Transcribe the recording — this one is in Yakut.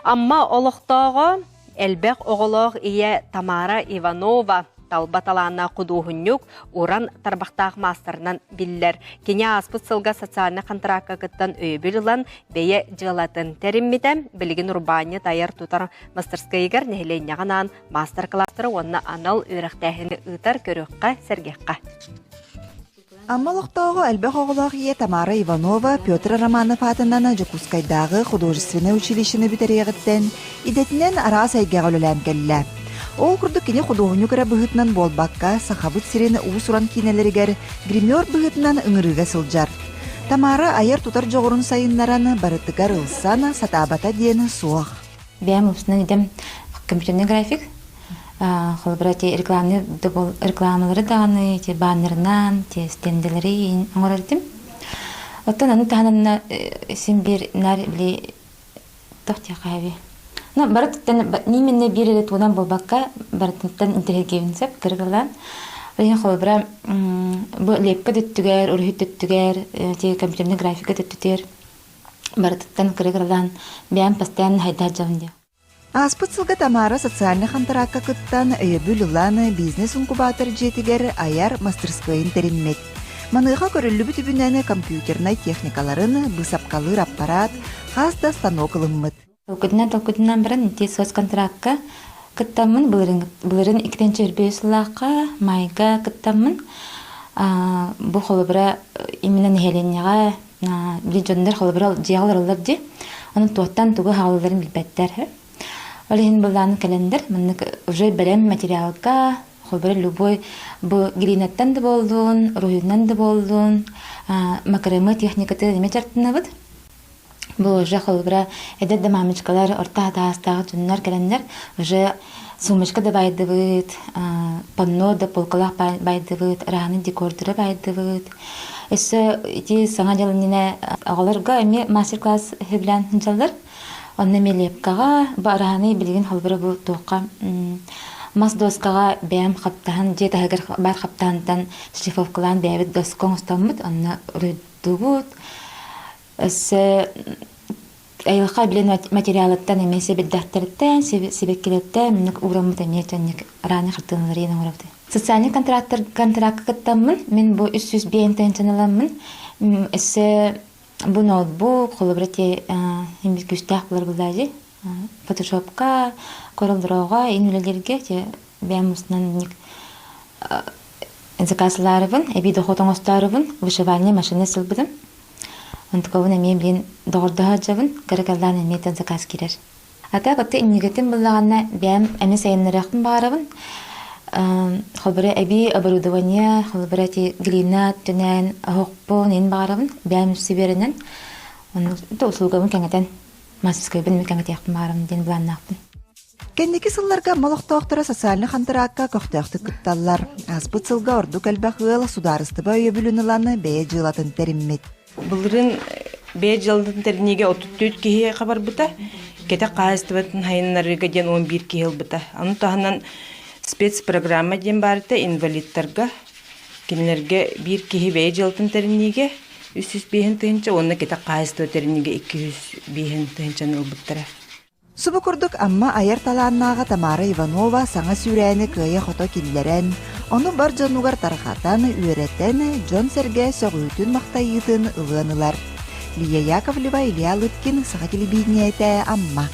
Амма олохтооҕо элбэх оҕолоох ийэ Тамара Иванова талба талааннаах худуоһунньук, уран тарбахтаах маастарынан биллэр. Кини ааспыт сылга социальнай хантараакка кыттан өйөбүл ылан, бэйэ дьыалатын тэриммитэ. Билигин урбаанньыт айар-тутар мастарскайыгар нэһилиэнньэҕэ анаан маастар-кылаастары уонна анал үөрэхтээһини ыытар көрүөххэ, сэргиэххэ. Амма олохтооҕо элбэх оҕолоох ийэ Тамара Иванова Петр Романов аатынан Дьокуускайдааҕы художественнай училищены бүтэриэҕиттэн идэтинэн араас эйгэҕэ үлэлээн кэллэ. Ол курдук кини худуоһунньук эрэ быһыытынан буолбакка, Сахабыт сирин уус-уран киинэлэригэр гример быһыытынан ыҥырыыга сылдьар. Тамара айар-тутар дьоҕурун сайыннаран, барытыгар ылсан, сатаабата диэн суох. Бэйэм устунан идэм компьютерный график. Холобура, ити рекламный рекламалары даҕаны, ити баннерынан, ити стендэлэри оҥорор этим. Оттон аны таһынан син биир наар били туох диэххэ Ну, барытыттан именно биир эрэ тугунан буолбакка, барытыттан интэриэһиргиэбин сөп, кыргылаан. Ол холобура, бу лепка төттүгэр, уруһуй төттүгэр, ити компьютерный графика төттүтүгэр барытыттан кыры-кыралаан бэйэм постоянно хайдаах дьабын диэ. Ааспыт сылга Тамара социальнай хантараакка кыттан, өйөбүл ылан, бизнес-инкубатор дьиэтигэр айар мастырскыайын тэриммит. Маныаха көрүллүбүт үбүнэн компьютернай техникаларын, быысапкалыыр аппарат, хас да станок ылыммыт. Толкуйдунан толкуйдунан баран ити соцконтракка кыттаммын былырын былырын иккитинчи өрбөйү сыллаахха майга кыттаммын бу холобура именно нэһилиэнньэҕэ били дьоннор холобура дьиэҕэ олороллор дии онон туохтан тугу хаалалларын билбэттэр ол иһин былаан кэлэннэр маннык уже бэлэм материалга холобура любой бу глинаттан да буоллун руһунан да буоллун макраме техникаты эмиэ дьарыктанабыт бу уже холобура эдэр да мамочкалар орто хатаастаах дьоннор кэлэннэр уже сумочка да байдыбыт панно да полкалаах байдыбыт рааны декордары байдыбыт Өссө ити Саҥа дьыл иннинэ оҕолорго эмиэ мастер-класс сөбүлээн сылдьаллар. Онно эмиэ лепкаҕа, бу араһаны билигин холобура бу туохха мас доскаҕа бэйэм хаптаһан, дьиэ таһыгар баар хаптаһантан шлифовкалаан бэйэбит доска оҥостоммут, онно уруйдуубут. Өссө айылҕа билэн материалыттан эмиэ сэбирдэхтэриттэн, сибэккилэртэн маннык уураммыт эмиэ дьонньук арааны хартыыналары иэн оҥоробут. Социальный контрактар контракка кыттаммын, мин бу 305 тыһыынчаны ыламмын, өссө бу ноутбук, холобура те имит күүстээх булар буллаажи, фотошопка, королдорого ин үлэлэргэ те бэйэм устунан ник заказлаарыбын, эбии доход оҥостоорубун, вышивание машина сылбытым. Онтукабын эмиэ билин доҕордоһо сылдьабын, кыра-кыралаан эмиэ тэн заказ киирэр. А так отто иннигитин буллаҕына бэйэм эмиэ сайыннарыахпын баҕарабын. Холобура эбии оборудование, холобура ити глина түнээн оһохпун иһин баҕарабын, бэйэм үксүбүөрэнэн оннук услугабын кэҥэтэн, мастерскойбун эмиэ кэҥэтиэхпин баҕарабын диэн былааннаахпын. Кэнники сылларга Амма олохтоохторо социальнай хантараакка көхтөөхтүк кытталлар. Ааспыт сылга ордук элбэх ыал судаарыстыба өйөбүлүн ылан бэйэ дьыалатын тэриммит. Былырыын бэйэ дьыалатын тэриниигэ 34 киһи хабарбыта, кэтэх хаһаайыстыбатын сайыннарыыга диэн 11 киһи ылбыта. Ону таһынан спецпрограмма диэн баарыта инвалидтарга, кинилэргэ биир киһи бэйэ дьыалатын тэриниигэ 305 тыһыынча уонна кэтэх хаһаайыстыба тэриниигэ 205 тыһыынчаны ылбыттара. Субу курдук Амма айар талааннааҕа Тамара Иванова саҥа сүүрээни кыайа-хото киллэрэн, ону бар дьонугар тарҕатан, үөрэтэн, дьон-сэргэ сөҕүүтүн-махтайыытын ылыан ылар. Лия Яковлева, Илья Лыткин, Саха телевидениетэ, Амма.